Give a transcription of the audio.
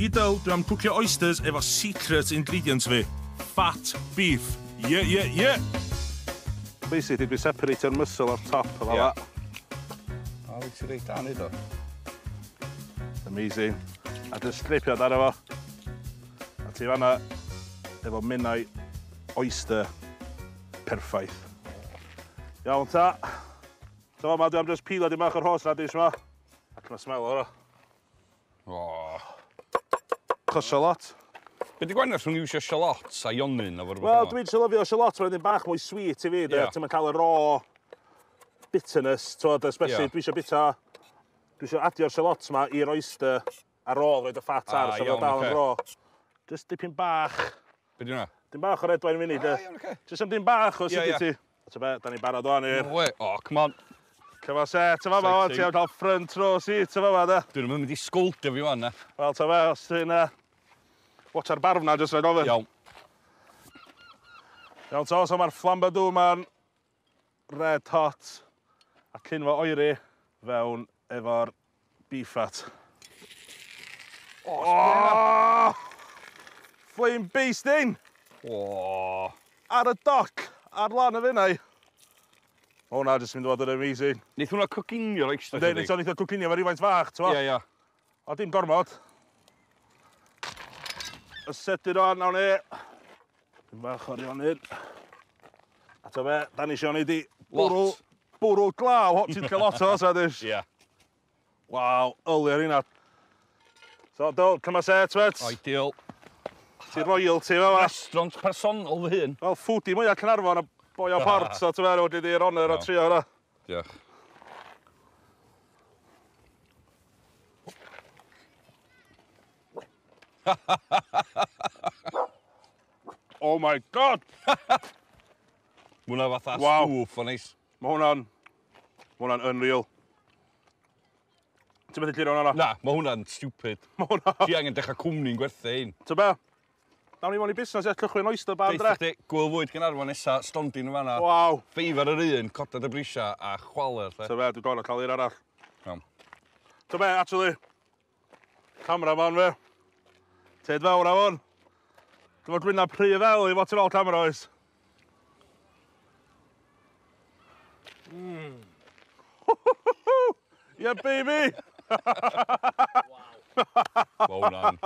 I Dyl, dwi am cwcio oysters efo secret ingredients fi. Fat beef. Yeah. Basically, dwi'n separatio'r muscle o'r top o fel. O, wyt ti reit da neud o. Amazing. A dwi'n scrapio ar efo. A ti fanna efo minnau oyster perffaith. Iawn ta. So ma, dwi am just pilo dim bach o'r horseradish ma. Ac mae smell o'r o. Oh. Cosio lot. Be di gwahaniaeth rhwng iwsio shallots a ionyn o rhywbeth? Wel, dwi'n lyfio shallots, mae'n bach mwy sweet i fi. Yeah. Ti'n cael y raw bitterness, twod, especially dwi eisiau bita, dwi eisiau adio'r shallots ma i'r oyster ar ôl roed y fat ar, so fel dal yn raw. Just dipyn bach. Be di hwnna? Dim bach o red wine munud. Iawn, oce. Just am dim bach o acidity. Ta be, da ni'n barod o'n i'r. No way. Oh, come on. Come on, set, ta fama, ti am cael front row seat, ta fama, da. Dwi'n mynd i sgoldio fi wan, na. Wel, ta be, os ti'n watch ar barf na, just rhaid ofyn. Iawn. Iawn, to, so mae'r flambadou ma'n red hot. A cyn fo oeri fewn efo'r beef fat. Oh! Flame basting! Oh. Ar y dock, ar lan y finnau. Ma' hwnna jyst mynd i fod yn amazing. Neith hwnna coginio'r oyster? Yndi, neith o coginio fo rywfaint fach, t'mo? Ie, ie. O, dim gormod. Y sydyn o'n, nawn ni. Dim bach o'r ionyn. A ta be, da ni isio ni di bwrw glaw, ti'n cael lot o horseradish. Ie. Waw, yli ar hynna. So, do, come on set, mate. Ideal. Ti royalty fe ma. Restaurant personol fy hun. Wel, foodie mwyaf Caernarfon a boi o Port, so ti'n meddwl, wedi di'r honour o trio hwnna. Diolch. Oh my God! Mae hwnna fatha stwff o neis. Mae hwnna'n unreal. Ti'n methu clirio hwnna? Na, mae hwnna'n stupid. Mae hwnna... Ti angen dechrau cwmni'n gwerthu un. Ti'n be? Nawn ni mewn i busnes i cychwyn oyster bar, dre. Deutha chdi, gwyl fwyd Gaernarfon nesa, stondin yn fanna. Waw. Ffeifar yr un, codad y brisia a chwaler, lle. Ti'n be, dwi'n gorfod cael un arall. Iawn. Ti'n be, actually, cameraman fi. Ted fawr afon. Dwi'n fod gwynna pry fel i fod ti'n ôl camera oes. Mm. Yeah, baby! Wow. Mae hwnna'n...